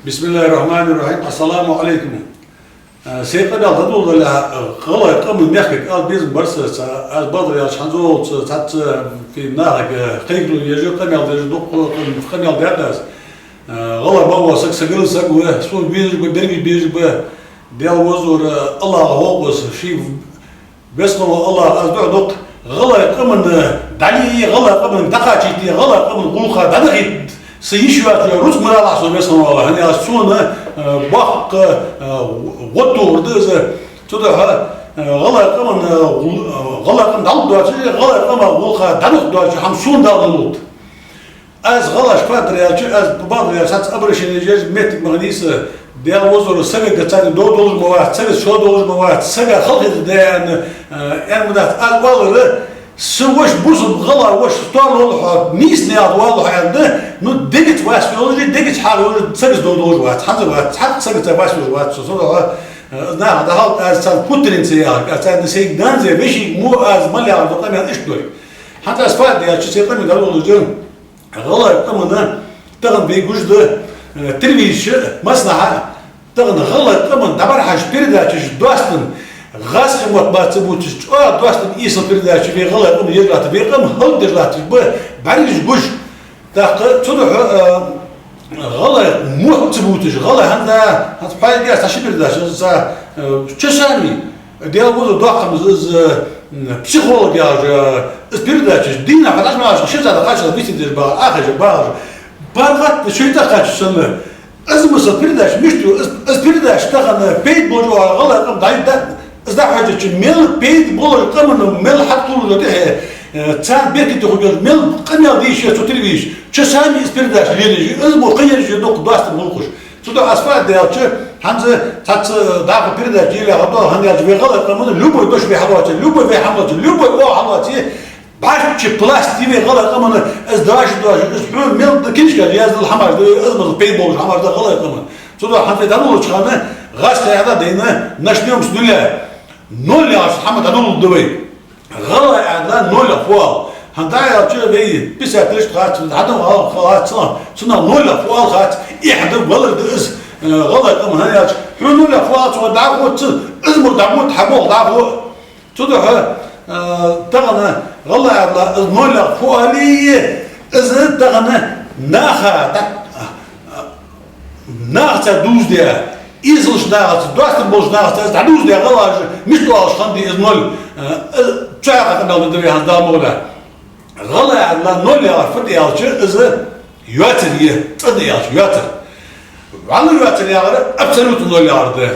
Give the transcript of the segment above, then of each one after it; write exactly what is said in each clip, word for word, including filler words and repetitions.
بسم الله الرحمن الرحيم. السلام عليكم. Э, се къамаьл дӀадоладалехьа, э, гӀалгӀай къаман мехкага ала безам бар са, аз бакъдар аьлча хӀанзалца цхьацца фий нахага кхайкалу еш, къамаьл деш, дукха къамаьл даьд аз. Э, гӀалгӀай бакъо саг сагал саг ва, сона безаш ба, беррига безаш ба, Даьла возалора, АллахӀа гӀокхос, ший Веза хинна вола АллахӀ, аз дуӀа ду-кх, гӀалгӀай къаманна дӀалийе, гӀалгӀай къаманна дӀакхачийте, гӀалгӀай къаман гӀулакха дӀадахийта са йиш йоацаш, рузкъа ма далахь сона, Веза хинна вола АллахӀ, хӀана аьлча сона, э, боккха, э, гӀод тохар да из. Цудухьа, э, гӀалгӀай къаманна, э, гӀул-, э, гӀалгӀай къам дӀалургдоацаш, гӀалгӀай къаман гӀулакха дӀадахийта сона Дала лулда. Аз гӀалгӀашка фу дар аьлча, аз бакъдар аьлча, цхьацца обращени еш моттиг ма хиннай са, Даьла возалора, сагага царна дов долаш ма вац, сагага со долаш ма вац, сага халахетар де аьнна, э, аьнна ма дац. Аз оалар, са воша бусалба гӀалгӀа воша, стор лолахьа, нийса наькъа валахьа аьнна, ну, дегаца вас йолаш, дегаца хьагӀ йолаш, сагага дов долаш вац, хӀанз а вац, цхьаккха сагаца вас йолаш вац со, цудухьа, э, наха дӀахалда, аз царна путтаренца яхар, аз царна сайга данза, вешийга мо аз мел яхар да къамаьл иштта долга. ХӀанз аз фу дар аьлча, се къамаьл дӀадоладеш да, гӀалгӀай къаманна тахан вай гуш да, э, телевизораш массанахьа, тахан гӀалгӀай къаманна дӀабӀарахьаш передачаш доастам, гӀазкхий мотт бац ца бувцаш, чӀоагӀа доастам, эсала передачаш вай гӀалгӀай къаманна еш латтар, вай къам хӀалакдеш латташ ба, бӀаргаш гуш. ТӀаккха цудухьа, э, гӀалгӀай мотт ца бувцаш, гӀалгӀай хӀанз, хӀанз пайда яц цхьа ши передача, из, э, часами, Даьла возалора, доккха хӀама да из, м, психолог яхаш, из передачаш, дийнахьа хьадӀача мара ши сахьат кхаччалца беседа деш багӀа, ахажа багӀаш. ПаргӀата шоай тӀакхаччалца санна. Из масала передача мишта я, из, из передача тахан пайда болаш оал гӀалгӀай къам дӀайда, из дӀахьежача, мел пайда болаш къаманна мел хьатӀакхувлаш да тӀехье, э, царна беркате хургйолаш, мел къамаьл де йиш я цу телевизораш. Часами из передача лелаеш, из мо кхы ераш я дукха доастам гӀулакхаш. Цудухьа аз фу дар аьлча, хӀанз цхьацца дӀахо передача лелаяь хӀама да, хӀана аьлча вай гӀалгӀай къаманна любой дош вай хьалоаце, любой вай хӀама лоаце, любой оагӀув хьалоаце, бӀарчча пласт я вай гӀалгӀай къаманна, из дош, дош, из хьона мел да книжкаш яздаь хӀамаш да, из мел пайда болаш хӀамаш да гӀалгӀай къаманна. Цудухьа хӀанз вай дӀадоладеча хана гӀазкхий хьадайна, начнём с нуля. Ноль яхаш хӀама дӀадоладу вай. ГӀалгӀай Ӏаьдала ноль фу оал. ХӀана аьлча вай писателашта хац, хьадам хац, цунах ноль фу оал хац, эхь да, валар да из, э, гӀалгӀай къам, хӀана аьлча хьона ноль фу оал, цо дӀахо ца, из мо дӀабута хьаболх дӀахо. Цудухьа, э, тахан гӀалгӀай Ӏаьдала из ноль фу оале, из тахан наха дӀа-, наха ца дувзадаь, эсалча нахаца, доастам болча нахаца из дӀадувзадаь, гӀалгӀаша мишта оалаш хиннад из ноль, э, э, цу хьакъехьа къамаьл дергда вай хӀанз, Дала мукъ лой. ГӀалгӀай Ӏаьдала ноль яхар фуд аьлча, из йоацар я, цӀена аьлча, йоацар. ВӀалла йоацар яхар абсолютно ноль яхар да.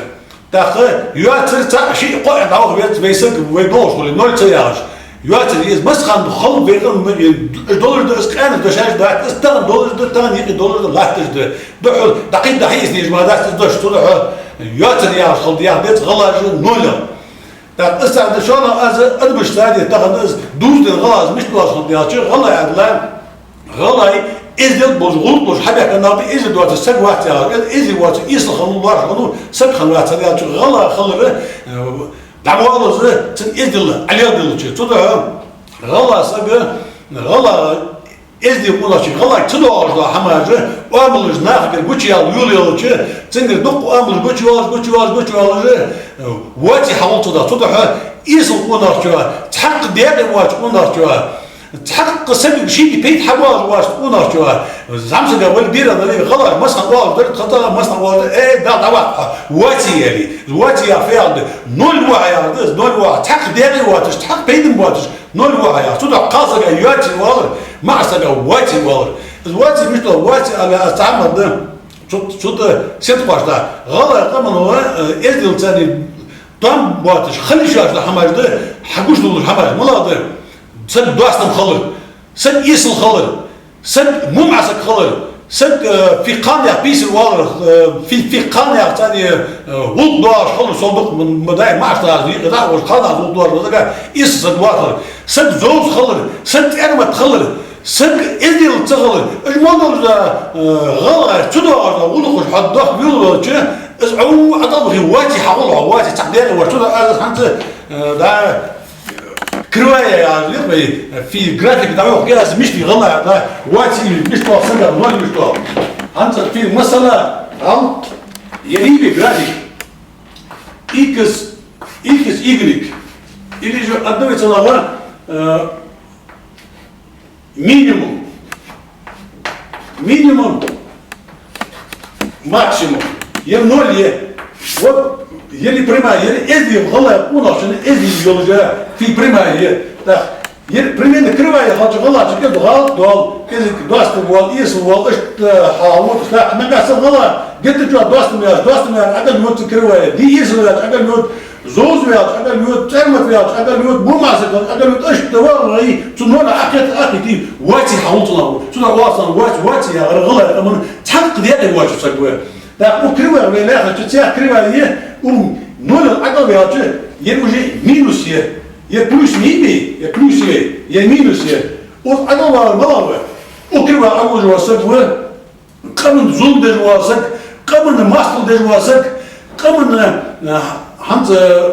ТӀаккха йоацар цаӀ, шиъ, кхоъ дӀаваха веза вай саг, вай долаш хуле, ноль ца яхаш. Йоацар я из, массахана хала вай къам, э, долаш да из, къаьна дошаш дац из, тахан долаш да, тахан юкъе долаш да, латташ да. Духьал дӀакхийда хьийсдеш ма дац из дош, цудухьа йоацар яхаш хала да, яха деза гӀалгӀаша ноль. ТӀаккха из цхьа да, шоана аз адамашта саде тахан из дувзаденна гӀалгӀаша мишта оалаш хиннад аьлча, гӀалгӀай Ӏаьдала, гӀалгӀай эздел болаш, гӀулакх болаш хьабаьхка нах ба, эздел доацаш саг вац яхаш, эздел воацаш эсала хинна лоархӀаш хиннав, саг хинна вац, хӀана аьлча гӀалгӀа хилар, э, дӀабоаллалца цун эздел Ӏалеладелча. Цудухьа гӀалгӀа саг, гӀалгӀа эздий къонахчо, гӀалгӀага ца доагӀаш дола хӀамаш, оамалаш нахагара гучаяла йолаелча, цунгара дукха оамалаш гучайоалаш, гучайоалаш, гучайоалаш, э, воаций хьагӀул цо дах. Цудухьа эсала къонахчо, цхьаккха декъе воацача къонахчо, цхьаккха сагага шийга пайда хьабоалаш воацача къонахчо, зӀамсага вале, берал вале, гӀалгӀаша массахана оалаш дар, тха цӀагӀа массахана оалаш дар, э, Дала дӀаваккха хьо, воаций, аьле. Воаций яхар фу яхар да? Ноль ва хьо яхар да из, ноль ва хьо. Цхьаккха декъе воацаш, цхьаккха пайдане боацаш, ноль ва хьо яхар. Цудухьа кхалсага йоаций оалар, маӀасага воаций оалар. Из воаций мишта оал, воаций ала аз цхьа хӀама да, цу, цу тӀа сетахош да. ГӀалгӀай къаман, э, эздел царна там боацаш, хила йиш йоацаш дола хӀамаш да, хьагуш долаш хӀамаш. МалагӀа да? Саг доастам хилар, саг эсала хилар, саг мумӀа саг хилар, саг, э, фи кхалнаьха пийсар валар, э, фи, фи кхалнаьха царна, э, гӀулакх доагӀаш хилар, сол дукха ма, ма дай, маӀаш да аз, юкъе дӀа а волаш, кхалнаьха гӀулакх доагӀаш, сага эсала саг вахар, саг зовза хилар, саг тӀермат хилар, саг эздел ца хилар. Уж мо долаш да, э, гӀалгӀай, цу доагӀаш да гӀулакхаш хьо дохка вилла велча, из Ӏу Ӏадал бахе, воаций хьагӀул хьо, воаций цхьаккха декъе воацаш. Цудухьа аз хӀанз, э, да, кривая, аз вир вай, фи график дӀавохке аз мишта гӀалгӀай да, воаций мишта оал, сага ноль мишта оал. ХӀанз фи масала, Ал, я риби график. Икс, икс, игрек. Или же отдавай целого, э, минимум. Минимум. Максимум. Е ноль е. Вот, или прямая, или эзди гӀалгӀай, у нахчана эзди йолжа, фи прямая е. Так. Е примерно кривая хилча гӀалгӀача кӀезига гӀалат доал, кӀезига доастам боал, эсам боал, иштта хьал вот, так, нагахь са гӀалгӀа, геттара чӀоагӀа доастам яц, доастам яц, ага лоац кривая, ди эсам яц, ага лоац, зовза ваьлча, ага лоац, цӀермат ваьлча, ага лоац, бумаса ваьлча, ага лоац, иштта ваьлча, цу ноль акхет, акхетий, ваци хьал цунах, цунах вацан, ваци, ваци яхар гӀалгӀай къаман цхьаккха декъе воацаш саг ва. Так, у кривая вай лаьхача, цхьа кривая е, у ноль акӀал ваьлча, е уже минус е. Е плюс ма йий, е плюс е, е минус е. Укх акӀал вар малав? Укх кривая акӀал вар саг ва, къаман зулам деш вола саг, къаман моастагӀал деш вола саг, къаман, э, хӀанз, э,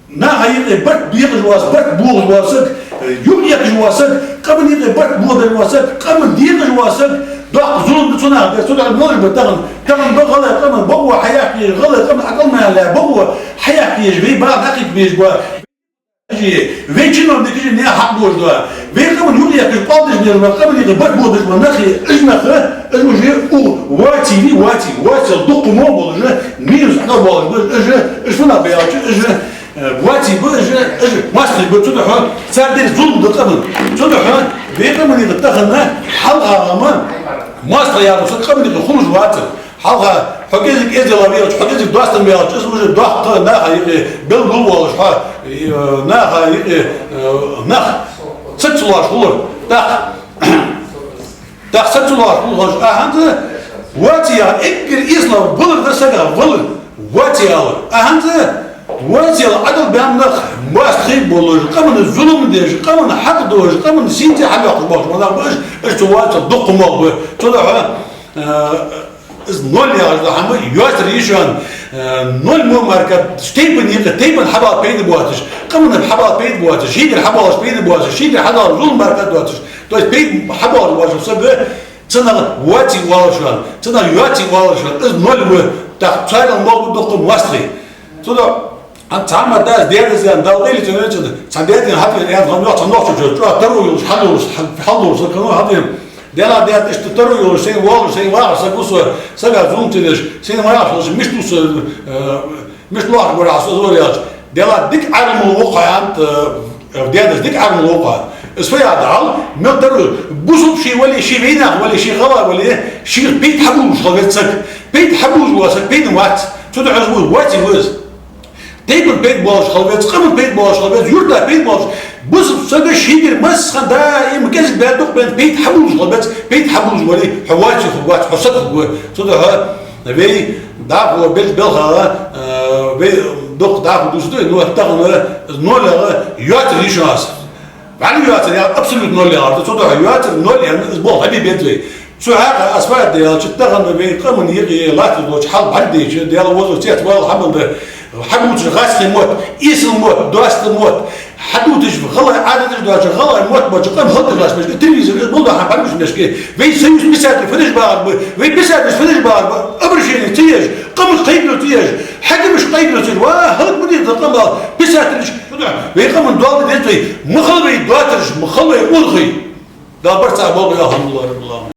наха юкъе барт бекъаш вола саг, барт бохаш вола саг, э, юкъ ехаш вола саг, къаман юкъе барт бохаш вола саг, къаман декъаш вола саг, доккха зулам да цунах дер, цунах молаш ба тахан, тахан ба гӀалгӀай къаман бокъо хьаяхкаш, гӀалгӀай къаман акӀал мел ле бокъо хьаяхкаш, вай бала дӀакхайкабеш ба. Вай чиновникаш наьха хьакъ доацаш да. Вай къаман юкъ ехкаш, кӀалдаш нерва, къаман юкъе барт бодаш ба нахи, уж нах, уж уже у ваци, ваци, ваци, дукха мо болаш, минус акӀал болаш ба, уж, уж фуннагӀа ба аьлча, уж, э, ваци ба, уж, уж моастагӀий ба, цудухьа цар дер зулам да къаман. Цудухьа вай къаман юкъе тахан хьалха ма моастагӀа яр саг къаман юкъе хулаш вацар. Хьалха, хьо кӀезига эздел баьлча, хьо кӀезига доастам баьлча, из уже доккха наха юкъе белгал волаш, хьо, э, наха юкъе, э, нах саг ца лоархӀаш хулар. Так, так саг ца лоархӀаш хулаш. А хӀанз ваци яхар эггара эсала валар да сага, валар, ваци яхар. А хӀанз ваци яхар акӀал баьнна нах, моастагӀий болаш, къаман зулам деш, къаман хьакъ доацаш, къаман синца хьалъяккхаш болаш ма нах ба уж, уж цу вацал дукха мо ба. Цудухьа, э, из ноль яхаш дола хӀама йоацар я шоана, э, ноль мо мара кхы тайпан юкъе, тайпан хьабала пайда боацаш, къаман хьабала пайда боацаш, шийгара хьабалаш пайда боацаш, шийгара хьадала зулам мара кхы доацаш. То есть пайда хьабала боацаш саг, цунах ваци оалаш шоана, цунах йоаци оалаш шоана, из ноль ва, так царел мо ба дукха моастагӀий. Цудухьа, а, цхьа ма дац, дедас ян, Дала къайле цӀенвенча, цхьа дедин хьатӀавена, ян, хьан йоах, цхьа нохчо чу, чӀоагӀа таро йолаш, хьал йолаш, хьал, хьал йолаш, саг хиннав хьатӀавена. Дела, дед, иштта таро йолаш, сайна воалаш, сайна вагӀаш саг ва со, сага зулам ца деш, сайна вагӀаш волаш, мишта ва со, э, мишта лоархӀаргвар Ӏа со, из вар аьлча. Дела, дика Ӏарамал ва-кх хьо, аьннад, э, дедас, дика Ӏарамал ва-кх хьо. Из фу яхад Ӏа, мел таро, бусалба ше вале, ше вайнах вале, ше гӀалгӀа вале, шийх пайда хьабувлаш хила веза саг. Пайда хьабувлаш вола саг пайдана вац. Цудухьа из ва, ваци ва из. Тайпан пайда болаш хила веза, къаман пайда болаш хила веза, юрта пайда болаш. Бусалба сага шийгара массахана даим кӀезига баь дукха баьнна пайда хьабувлаш хила веза, пайда хьабувлаш вале, хьо ваци хургвац, хьо саг хургва. Цудухьа вай дӀахо белш белхала, э, вай дукха дӀахо дувцаргда, ну, тахан ноль яхар йоацар я шоана аз. ВӀалла йоацар яхар абсолютно ноль яхар да, цудухьа йоацар ноль яхар, из болх хьабе беза вай. Цу хьакъехьа аз фу аргда аьлча, тахан вай къаман юкъе латташ долча хьал бӀаргадайча, Даьла возал цецвала хӀама да, хьадувцаш гӀазкхий мотт, эсала мотт, доастам мотт, хьадувцаш гӀалгӀай Ӏадаташ доацаш, гӀалгӀай мотт боацаш къам хӀалдаш латташ мешка, телевизор, из мел дола хӀама бӀаргагуш мешка, вай союз писателей фу деш багӀар ба, вай писателаш фу деш багӀар ба, обращени ца еш, къамах кхайкар ца еш, хьакимашка кхайкар ца еш, ва, хӀалак ма дий из къам, писателаш, вай къаман доал ма деза вай, ма хила вай доацараш, ма хила вай урхий. Дала барт цхьа болба, алхьамдулиллахӀи раббил Ӏаламин.